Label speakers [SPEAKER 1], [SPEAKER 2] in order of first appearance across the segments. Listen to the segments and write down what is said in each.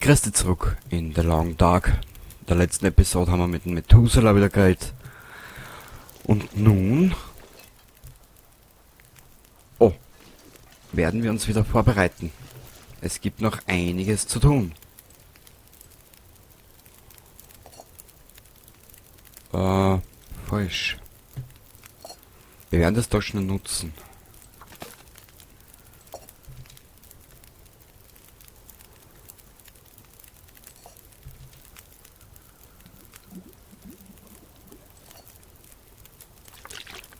[SPEAKER 1] Grüß dich zurück in The Long Dark. In der letzten Episode haben wir mit dem Methuselah wieder geredet. Und nun... Oh, werden wir uns wieder vorbereiten. Es gibt noch einiges zu tun. Falsch. Wir werden das doch schnell nutzen.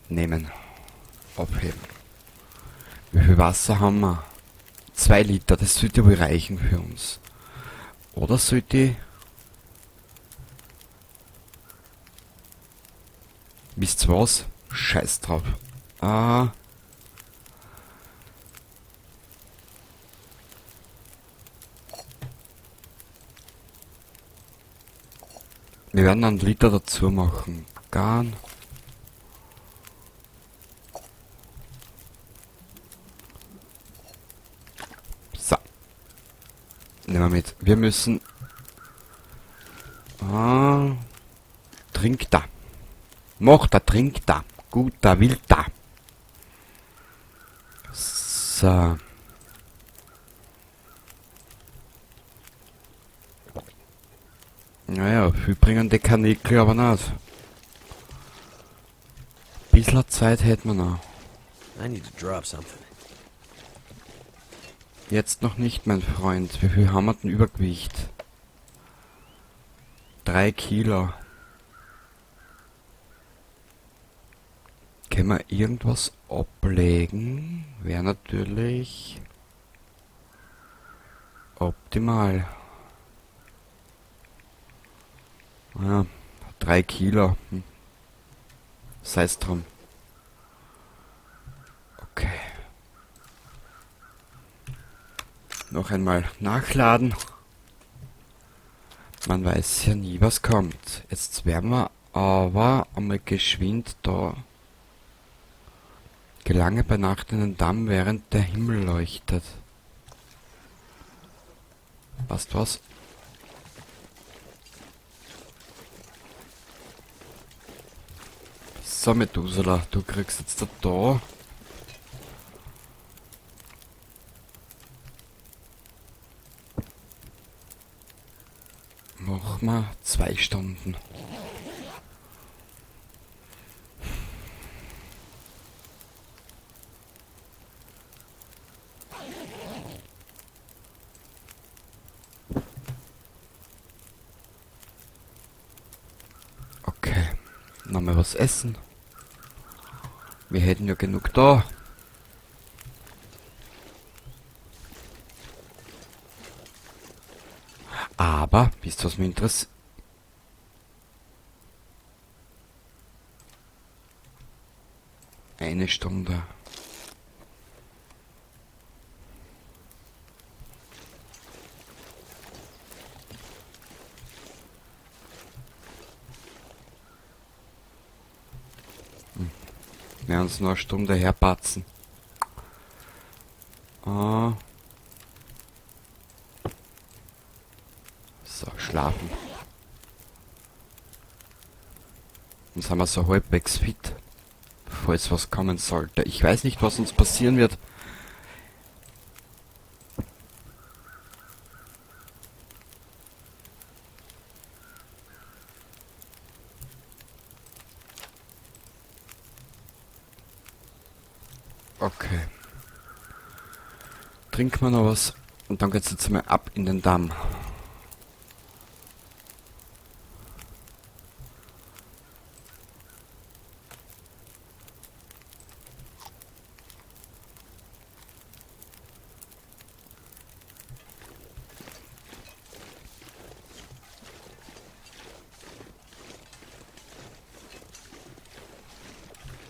[SPEAKER 1] Nehmen. Abheben. Wie viel Wasser haben wir? 2 Liter, das sollte wohl reichen für uns. Oder sollte ich... Wisst ihr was? Scheiß drauf. Ah. Wir werden einen Liter dazu machen. Garn. So. Nehmen wir mit. Wir müssen... Ah, trink da. Mach da, trink da. Gut da, wild da. So. Naja, viel bringen die Karnickel aber nicht. Bisschen Zeit hätten wir noch.
[SPEAKER 2] I need to drop something.
[SPEAKER 1] Jetzt noch nicht, mein Freund. Wie viel haben wir denn Übergewicht? 3 Kilo. Können wir irgendwas ablegen? Wäre natürlich optimal. Ja, 3 Kilo. Sei's drum. Okay. Noch einmal nachladen. Man weiß ja nie, was kommt. Jetzt werden wir aber einmal geschwind da. Gelange bei Nacht in den Damm, während der Himmel leuchtet. Passt was? So, Methuselah, du kriegst jetzt da. Mach mal 2 Stunden. Okay, nochmal was essen. Wir hätten ja genug da. Aber, wisst ihr, was mich interessiert? 1 Stunde. Wir werden uns noch eine Stunde herpatzen. Ah. So, schlafen. Dann sind wir so halbwegs fit, falls was kommen sollte. Ich weiß nicht, was uns passieren wird. Okay. Trinken wir noch was und dann geht's jetzt mal ab in den Damm.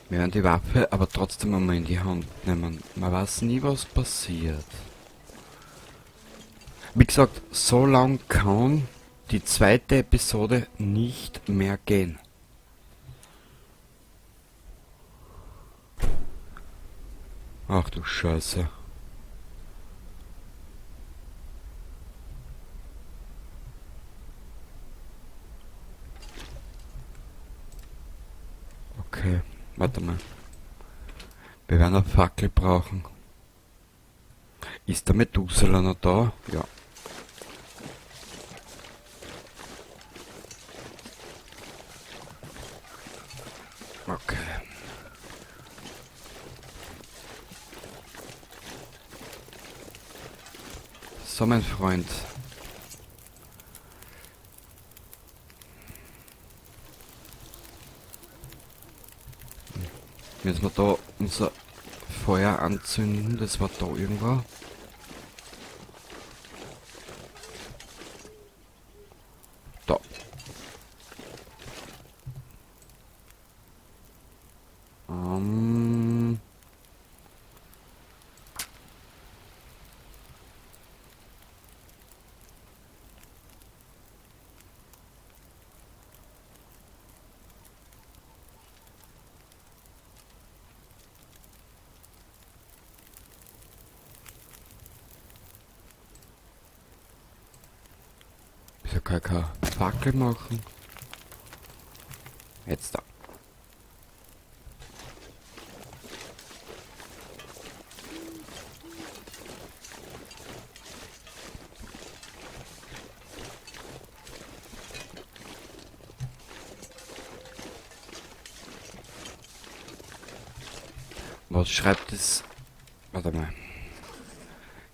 [SPEAKER 1] Wir werden die Waffe aber trotzdem einmal in die Hand nehmen. Man weiß nie, was passiert. Wie gesagt, so lang kann die zweite Episode nicht mehr gehen. Ach du Scheiße. Okay, warte mal. Wir werden eine Fackel brauchen. Ist der Methuselah noch da? Ja. Okay. So, mein Freund. Müssen wir da unser Feuer anzünden? Das war da irgendwo. Da. Wieso kann ich keine Fackel machen? Jetzt da. Was schreibt es? Warte mal.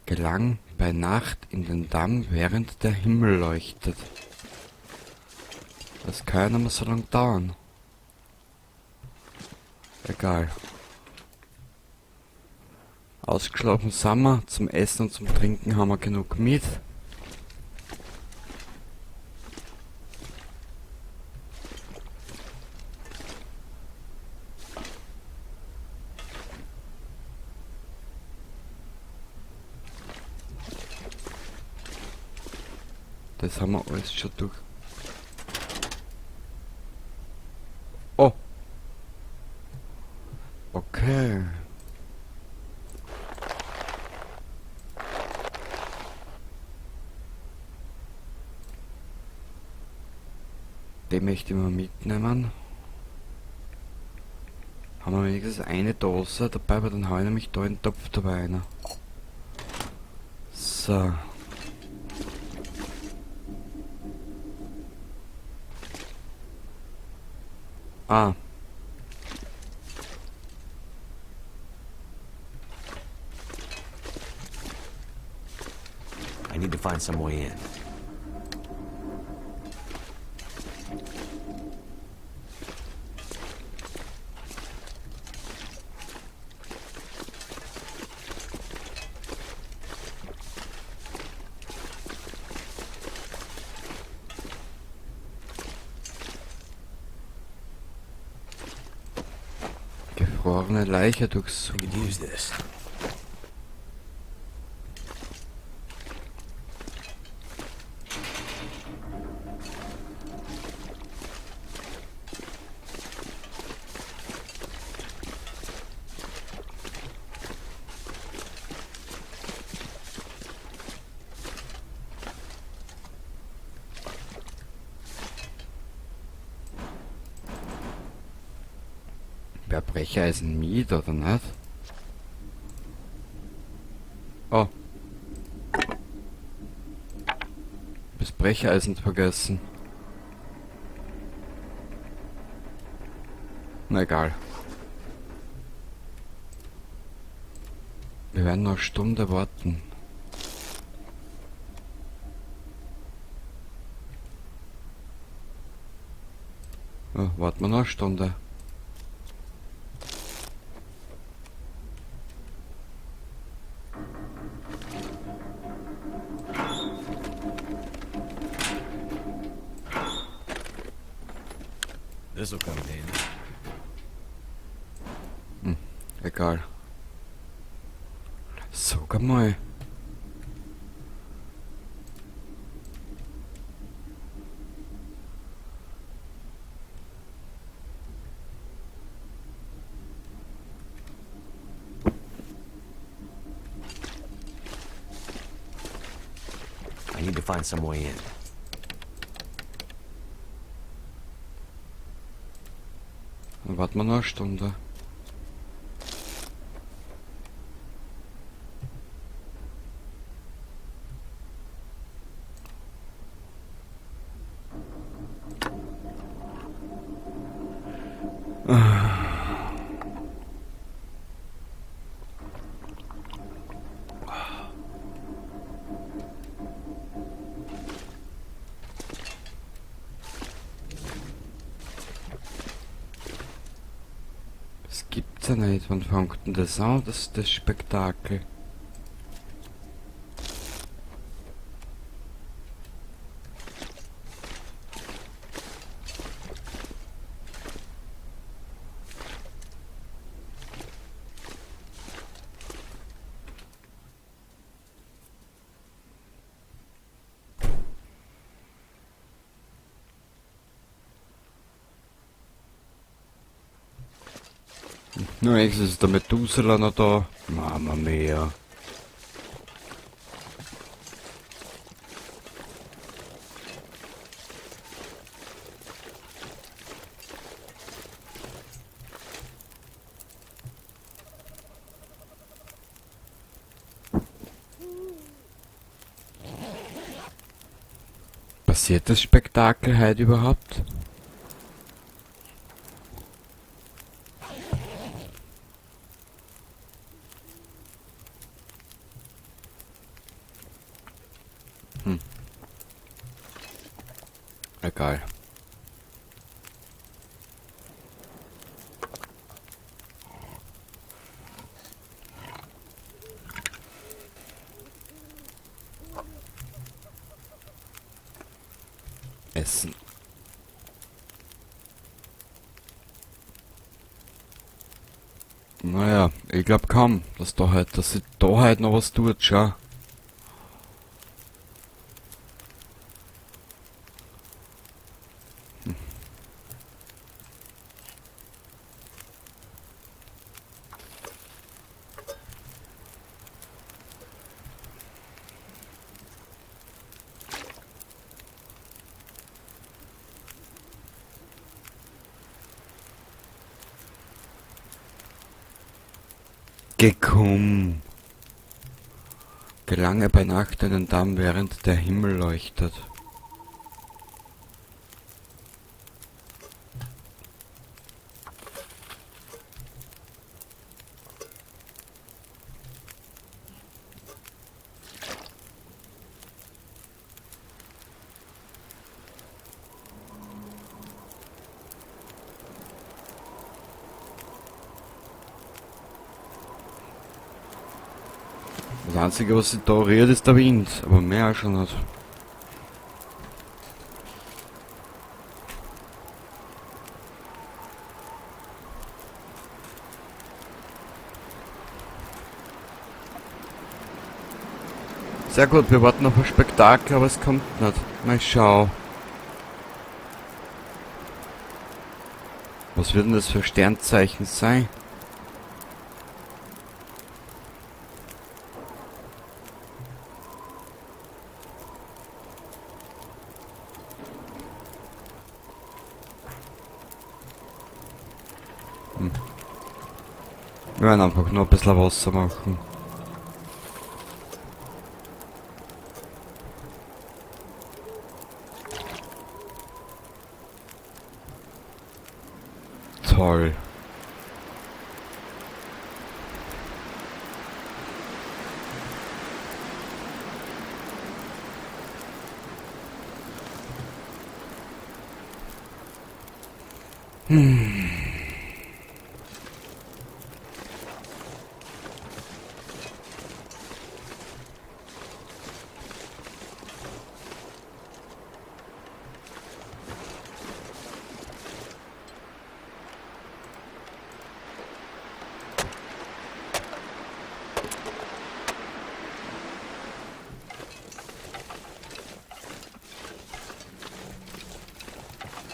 [SPEAKER 1] Gelang bei Nacht in den Damm, während der Himmel leuchtet. Das kann ja nicht mehr so lange dauern. Egal. Ausgeschlafen sind wir. Zum Essen und zum Trinken haben wir genug mit. Das haben wir alles schon durch. Oh. Okay. Den möchte ich mal mitnehmen. Haben wir wenigstens eine Dose dabei, aber dann hau ich nämlich da in den Topf dabei rein. So. Ah.
[SPEAKER 2] I need to find some way in.
[SPEAKER 1] Gefrorene Leiche durchsuchen.
[SPEAKER 2] I could use this.
[SPEAKER 1] Wer Brecheisen miet oder nicht? Oh. Das Brecheisen vergessen. Na egal. Wir werden noch eine Stunde warten. Oh, warten wir noch eine Stunde.
[SPEAKER 2] This'll come in handy.
[SPEAKER 1] Egal. Sag mal.
[SPEAKER 2] I need to find some way in.
[SPEAKER 1] Warten wir noch eine Stunde. Das gibt's ja nicht. Wann fängt denn das an, das Spektakel? Nur jetzt ist der Methuselah noch da. Mama mia. Passiert das Spektakel heute überhaupt? Egal. Essen. Naja, ich glaub kaum, dass sich da halt noch was tut, schau. Gekommen. Gelange bei Nacht einen Damm, während der Himmel leuchtet. Das Einzige, was sich da rührt, ist der Wind, aber mehr auch schon nicht. Sehr gut, wir warten auf ein Spektakel, aber es kommt nicht. Mal schau. Was wird denn das für Sternzeichen sein? Wir werden einfach nur ein bisschen Wasser machen. Toll.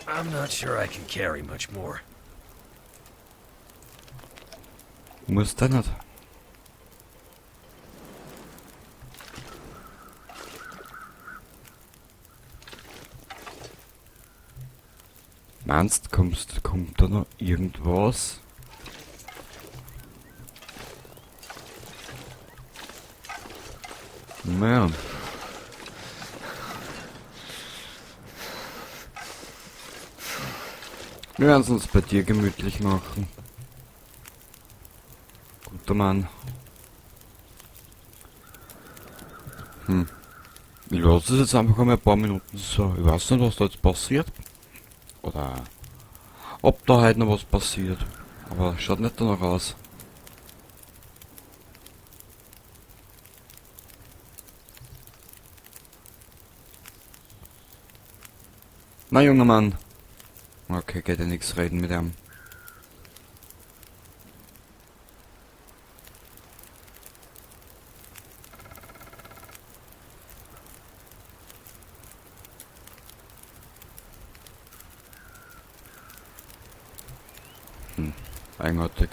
[SPEAKER 2] I'm not sure I can carry much more.
[SPEAKER 1] Muss da nicht. Meinst, kommt da noch irgendwas? Naja. Wir werden es uns bei dir gemütlich machen. Guter Mann. Ich lasse es jetzt einfach einmal ein paar Minuten so. Ich weiß nicht, was da jetzt passiert. Oder ob da heute noch was passiert. Aber schaut nicht danach aus. Na, junger Mann. Okay, geht ja nichts reden mit ihm. Eigenartig.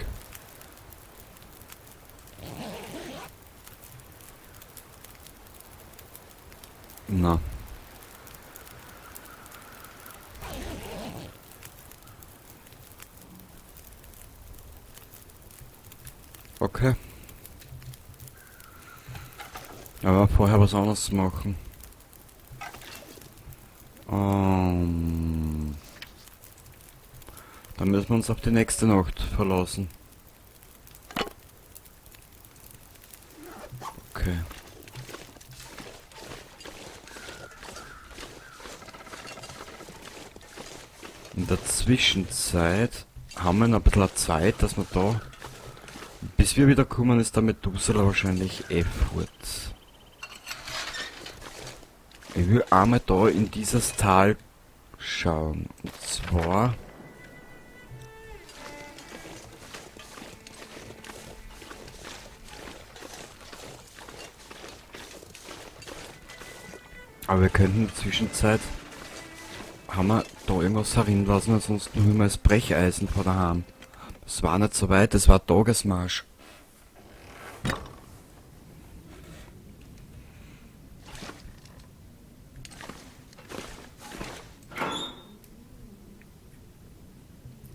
[SPEAKER 1] Na. Okay. Aber vorher was anderes machen. Dann müssen wir uns auf die nächste Nacht verlassen. Okay. In der Zwischenzeit haben wir noch ein bisschen Zeit, dass wir da... Bis wir wieder kommen, ist der Methuselah wahrscheinlich eh fort. Ich will einmal da in dieses Tal schauen. Und zwar... Aber wir könnten in der Zwischenzeit... Haben wir da irgendwas herinlassen, ansonsten holen wir das Brecheisen vor daheim. Das war nicht so weit, das war Tagesmarsch.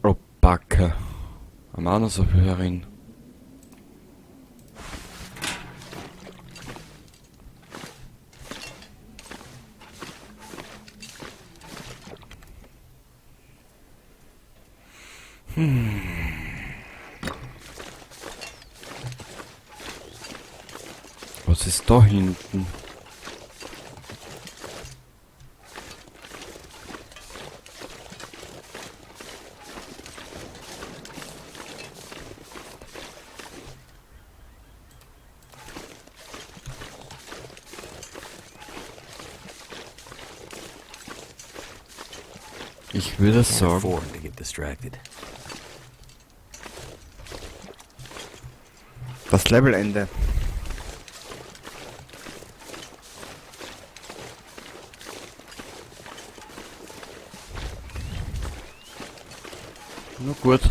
[SPEAKER 1] Oh, Backe. Haben wir auch noch so viel herin. Was ist da hinten? Ich würde
[SPEAKER 2] Can't
[SPEAKER 1] sagen,
[SPEAKER 2] afford to get distracted.
[SPEAKER 1] Das Levelende. Na gut.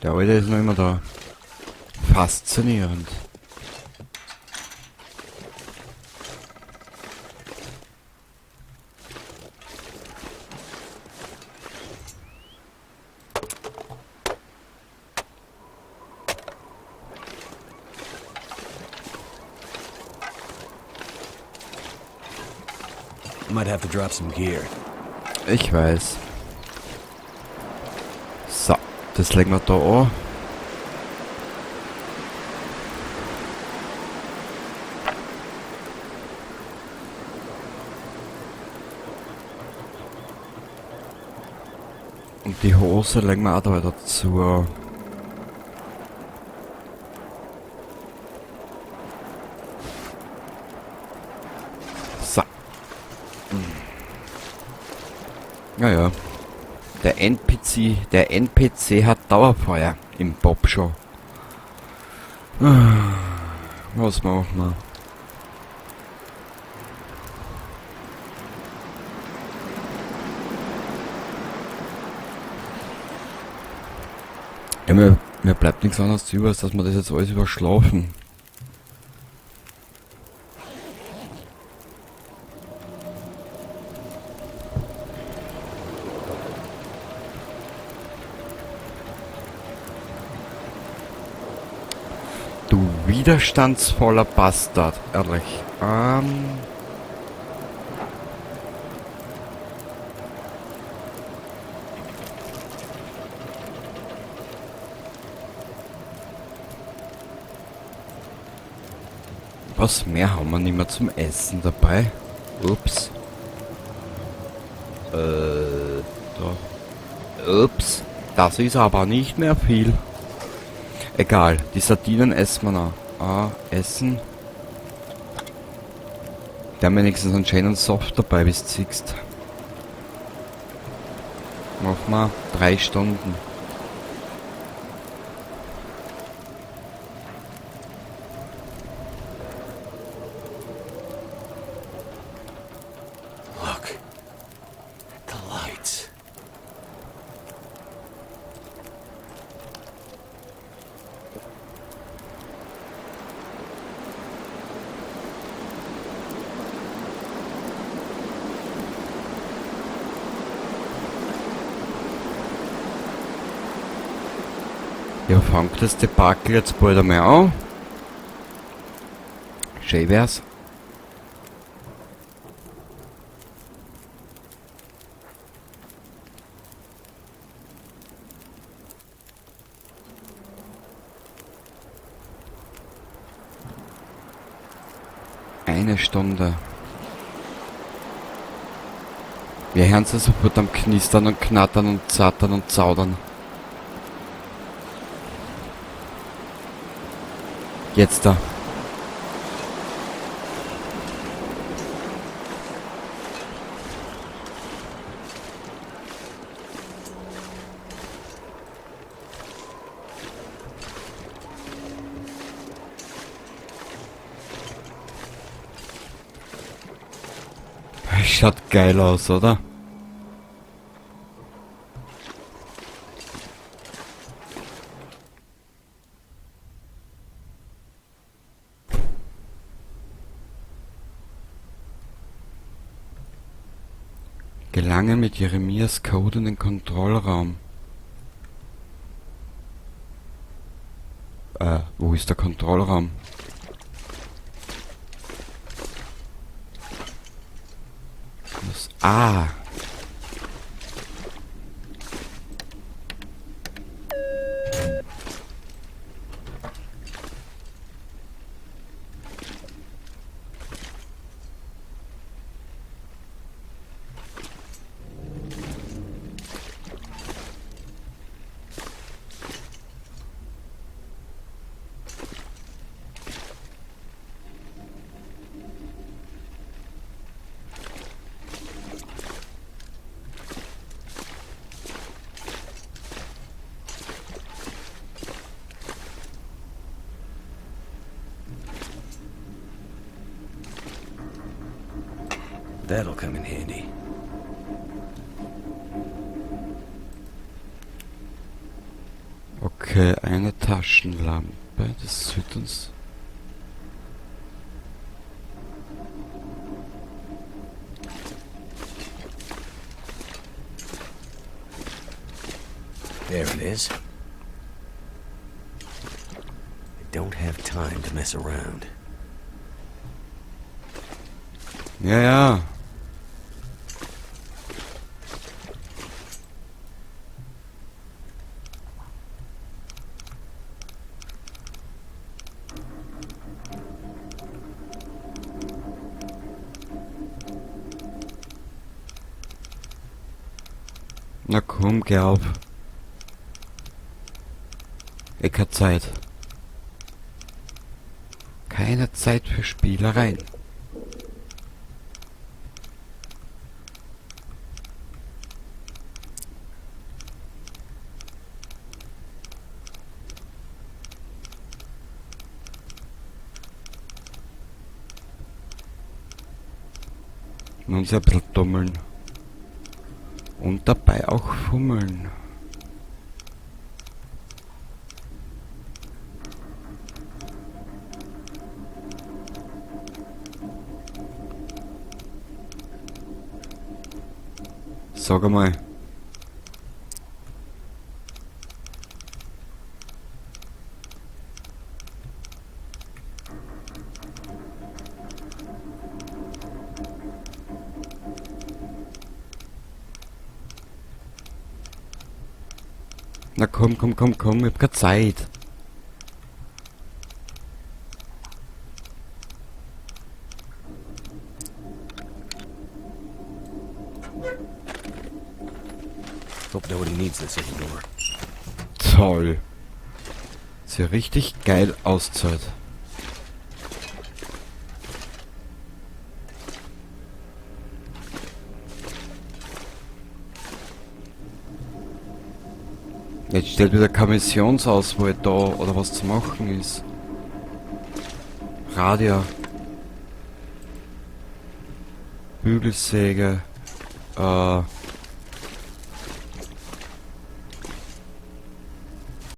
[SPEAKER 1] Der Alte ist noch immer da. Faszinierend.
[SPEAKER 2] Might have to drop some gear.
[SPEAKER 1] Ich weiß. So, das legen wir da an. Und die Hose legen wir auch da wieder dazu. So. Naja. Der NPC hat Dauerfeuer im Bob schon. Was machen wir? Ja, mir bleibt nichts anderes über, als dass wir das jetzt alles überschlafen. Du widerstandsvoller Bastard, ehrlich. Was mehr haben wir nicht mehr zum Essen dabei? Ups. Da. Ups. Das ist aber nicht mehr viel. Egal, die Sardinen essen wir noch. Ah, essen. Der hat wenigstens einen schönen Soft dabei, wie du siehst. Mach mal 3 Stunden.
[SPEAKER 2] Look. The lights.
[SPEAKER 1] Ja, fangt das Debakel jetzt bald einmal an. Schön wär's. Eine Stunde. Wir hören sie sofort am Knistern und Knattern und Zattern und Zaudern. Jetzt da. Schaut geil aus, oder? Gelange mit Jeremias Code in den Kontrollraum. Wo ist der Kontrollraum? Was? Ah!
[SPEAKER 2] That'll come in handy.
[SPEAKER 1] Okay, eine Taschenlampe. Das wird uns...
[SPEAKER 2] There it is. I don't have time to mess around.
[SPEAKER 1] Ja, ja. Na komm, geh auf. Ich hab Zeit. Keine Zeit für Spielereien. Nun sehr ein bisschen dummeln. Und dabei auch fummeln. Sag einmal. Na komm, komm, komm, komm, ich hab keine Zeit.
[SPEAKER 2] Hope nobody needs this anymore.
[SPEAKER 1] Toll. Ist ja richtig geil auszahlt. Jetzt steht wieder keine Missionsauswahl da oder was zu machen ist. Radio. Bügelsäge.